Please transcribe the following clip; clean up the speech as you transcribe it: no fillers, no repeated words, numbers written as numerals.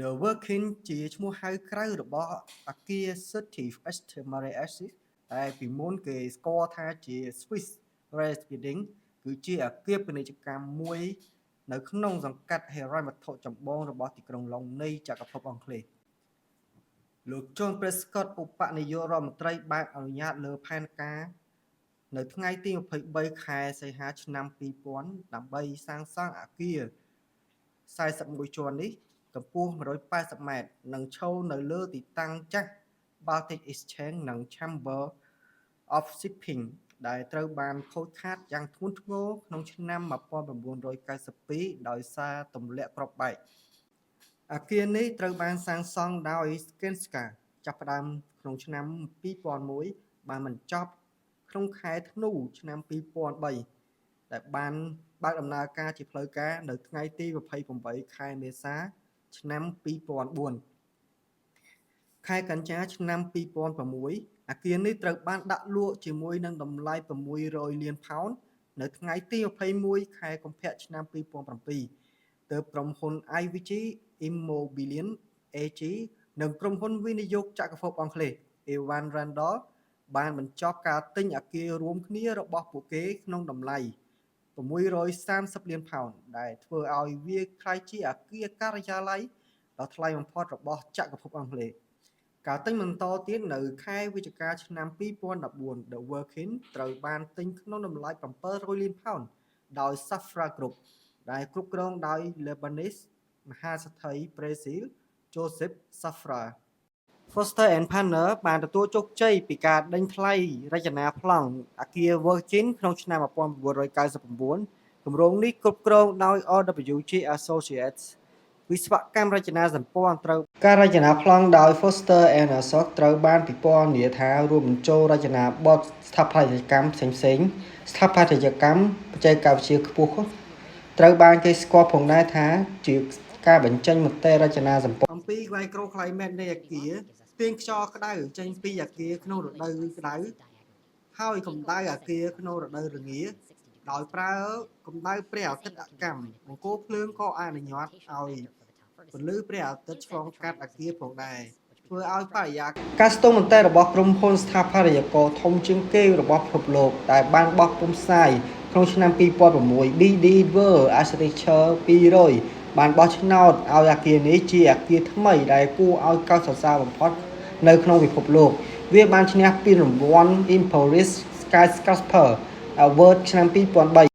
The Virgin ជាឈ្មោះហៅក្រៅរបស់អគារ 30 St Mary Axe ដែលពីមុនគេស្គាល់ថាជា Swiss Re Building គឺជាអគារពាណិជ្ជកម្មមួយនៅក្នុងសង្កាត់ហិរញ្ញវត្ថុចម្បងរបស់ទីក្រុងឡុងនៃចក្រភពអង់គ្លេសលោក John Prescott ឧបនាយករដ្ឋមន្ត្រីបានអនុញ្ញាតលើផែនការនៅថ្ងៃទី23ខែសីហាឆ្នាំ2000ដើម្បីសាងសង់អគារ41ជាន់នេះកម្ពស់180ម៉ែត្រនិងឈរនៅលើទីតាំងចាស់ Baltic Exchange និង Chamber of Shipping ដែលត្រូវបានខូចខាតយ៉ាងធ្ងន់ធ្ងរក្នុងឆ្នាំ1992ដោយសារទម្លាក់គ្រាប់បែកអគារនេះត្រូវបានសាងសង់ដោយ Skanska ចាប់ផ្ដើមក្នុងឆ្នាំ2001បានបញ្ចប់ក្នុងខែធ្នូឆ្នាំ2003ដែលបានបើកដំណើរការជាផ្លូវការនៅថ្ងៃទី28ខែមេសាឆ្នាំ2004ខែកញ្ញាឆ្នាំ2006អគារនេះត្រូវបានដាក់លក់ជាមួយនឹងតម្លៃ600លានផោននៅថ្ងៃទី21ខែកុម្ភៈឆ្នាំ2007ទើបក្រុមហ៊ុន IVG Immobilien AG និងក្រុមហ៊ុនវិនិយោគចក្រភពអង់គ្លេស Evan Randall បានបញ្ចប់ការទិញអគាររួមគ្នារបស់ពួកគេក្នុងតម្លៃ630លានផោនដែលធ្វើឲ្យវាក្លាយជាអគារការិយាល័យដ៏ថ្លៃបំផុតរបស់ចក្រភពអង់គ្លេសការទិញបន្តទៀតនៅខែវិច្ឆិកាឆ្នាំ2014 The Virgin ត្រូវបានទិញក្នុងតម្លៃ700លានផោនដោយ Safra Group ដែលគ្រប់គ្រងដោយ Lebanese មហាសេដ្ឋីប្រេស៊ីល Joseph Safra Foster and Partner បានទទួលជោគជ័យពីការដេញថ្លៃរចនាប្លង់អគារ Virgin ក្នុងឆ្នាំ1999គម្រោងនេះគ្រប់គ្រងដោយ RWJ Associates វិស្វកម្មរចនាសម្ព័ន្ធត្រូវការរចនាប្លង់ដោយ Foster and Associates ត្រូវបានពិពណ៌នាថារួមបញ្ចូលរចនាបថស្ថាបត្យកម្មផ្សេងៗស្ថាបត្យកម្មបច្ចេកវិទ្យាខ្ពស់ត្រូវបានគេស្គាល់ផងដែរថាជាការបញ្ចេញមតិរចនាសម្ព័ន្ធអំពី microclimate នៃអគារទាញខ្យល់ក្តៅចេញពីអគារក្នុងរដូវក្តៅហើយកម្ដៅអគារក្នុងរដូវរងាដោយប្រើកម្ដៅព្រះអាទិត្យអកម្មបង្គោលភ្លើងក៏អនុញ្ញាតឲ្យពន្លឺព្រះអាទិត្យឆ្លងកាត់អគារផងដែរធ្វើឲ្យបរិយាកាសស្ទង់មតិរបស់ក្រុមហ៊ុនស្ថាបត្យករធំជាងគេរបស់ពិភពលោកដែលបានបោះពុម្ពផ្សាយក្នុងឆ្នាំ2006 BD World Architecture 200បានបោះឆ្នោតឲ្យអគារនេះជាអគារថ្មីដែលគួរឲ្យកោតសរសើរបំផុតនៅក្នុងពិភពលោក វាបានឈ្នះពានរង្វាន់ Emporis Skyscraper Award ឆ្នាំ2003។